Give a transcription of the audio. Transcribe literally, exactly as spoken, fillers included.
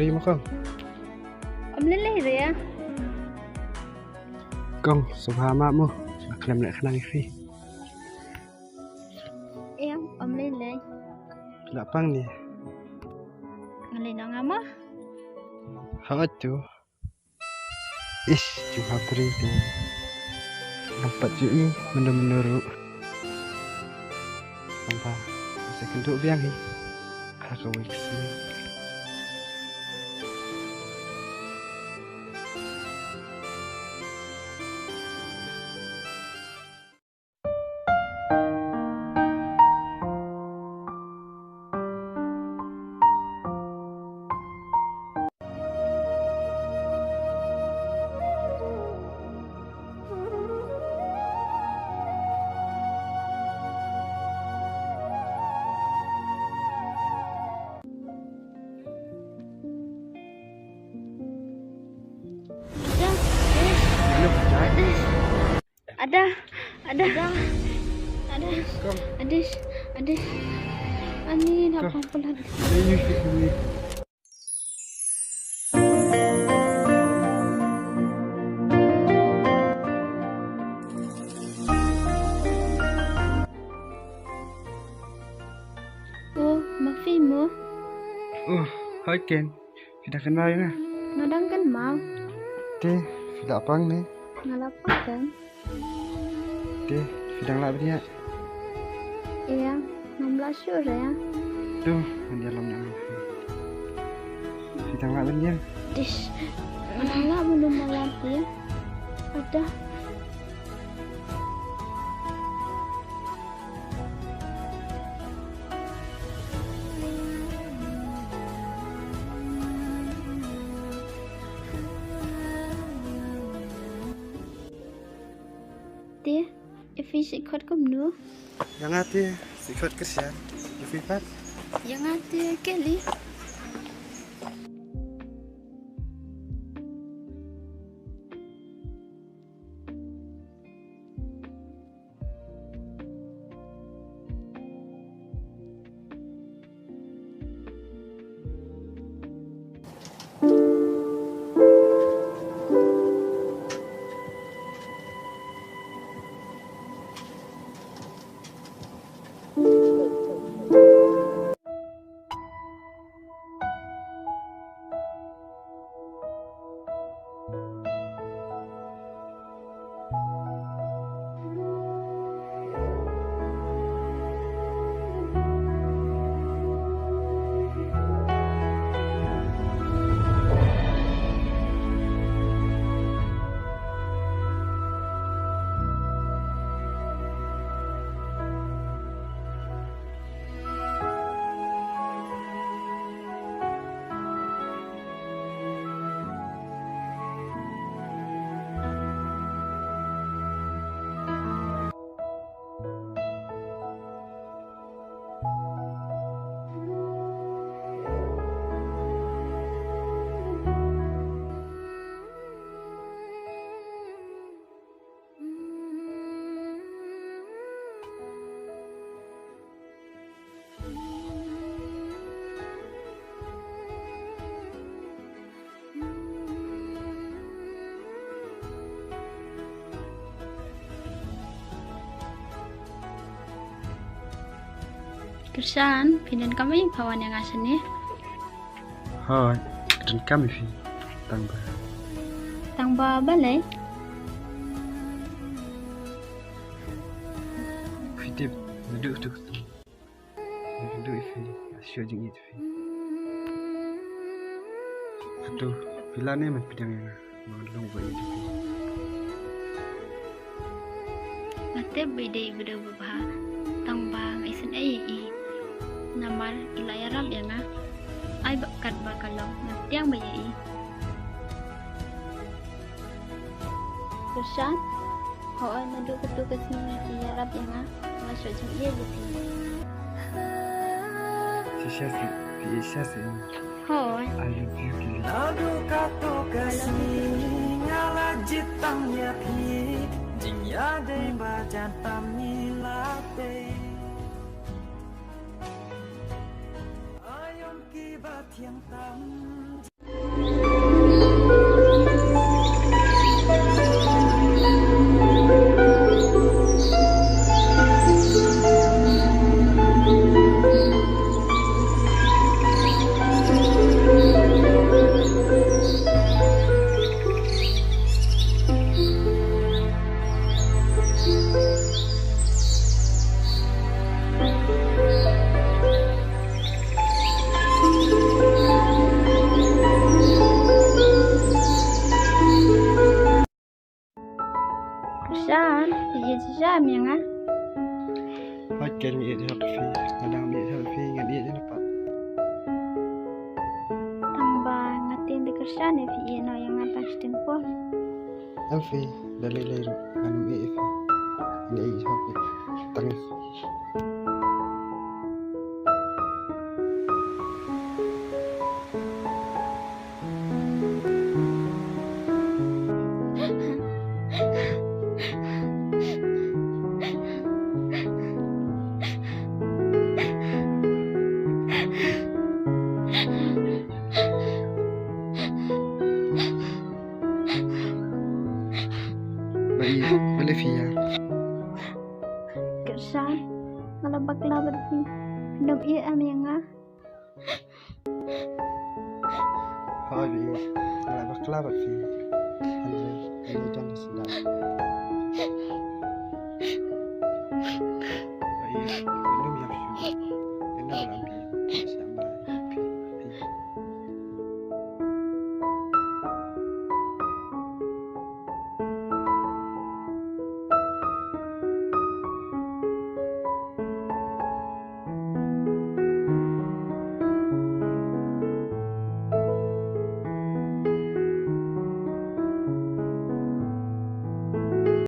Ri mo kong. Ym lei lei re ya. Kong, sngewbha map mo. Nga khlem leh khnang ïa phi. Em, ym lei lei. Phi la pang ne? Nga lei noh nga mo. Hooid to. Ish, jong ha pyrthei te ngam pat ju i mynno mynno ruh. Tangba sa kynduh biang hi ha kawei ka sngi. Ada, ada, ada, ada. Kong. Adis, adis. Ani nak Kong. Pampulan. Ini, ini. Oh, ma phi mo? Oh, hi Ken. Phi dang kynmaw ïa nga? Nga dang kynmaw. Te, phi la pang ne? Nga la pang kan. Te, phi dang lah ban ïa? Ïa, ngam lah shuh re. To, ngan ïalom na phi. Phi dang lah ban ïa? Dish, nga dang lah ban ïa. Ada. Te, ïa phi shu khot kumno? Ïa nga te shu khot Krishan. Ïa phi pat? Ïa nga te Kelly. Krishan, phi donkam ei pha wan ïa nga shane? Hooid, donkam ïa phi. Tang ba. Tang ba balei? Phi tip, naduh tu. Naduh ïa phi, nga shu jingïeit ïa phi. Hato phi la ne man phi dang ïa nga, ba ngan long ba ïeit ïa phi? Nga tip ba i dei i briew babha, tang ba nga isynei ïa i. Namar i la ïarap ïa nga. Ai ba katba ka long, nga tieng ba ïa i. Krishan, hooid naduh katu ka sngi phi ïarap ïa nga, nga shu jingïeit ïa phi. Shisha seh, phi shisha seh. Hooid. I love you, Kelly. Naduh katu ka sngi nga la jied tam ïa phi, jingïadei ba jan tam ngi la tei. Aïom kiba thiang tam. Shan, ïeit shisha em ïa nga? Hooid, ngan ïeit shisha ïa phi. Nga dang ïeit shisha ïa phi, ngan ïeit shisha pat. Tang ba nga tieng da ka Shan ïa phi ïeit noh ïa nga tang shiteng por. Em phi, da lei lei ruh ngan ym ïeit ïa phi. Ngan ïeit shisha ïa phi. Tang ïa phi. Ba ïeit, ba lei phi ïa. Ka Shan, nga la bakla bad phi. Phim ïeit em ïa nga? Hooid, ba ïeit, nga la bakla bad phi. Hynrei nga la ïeit shisha.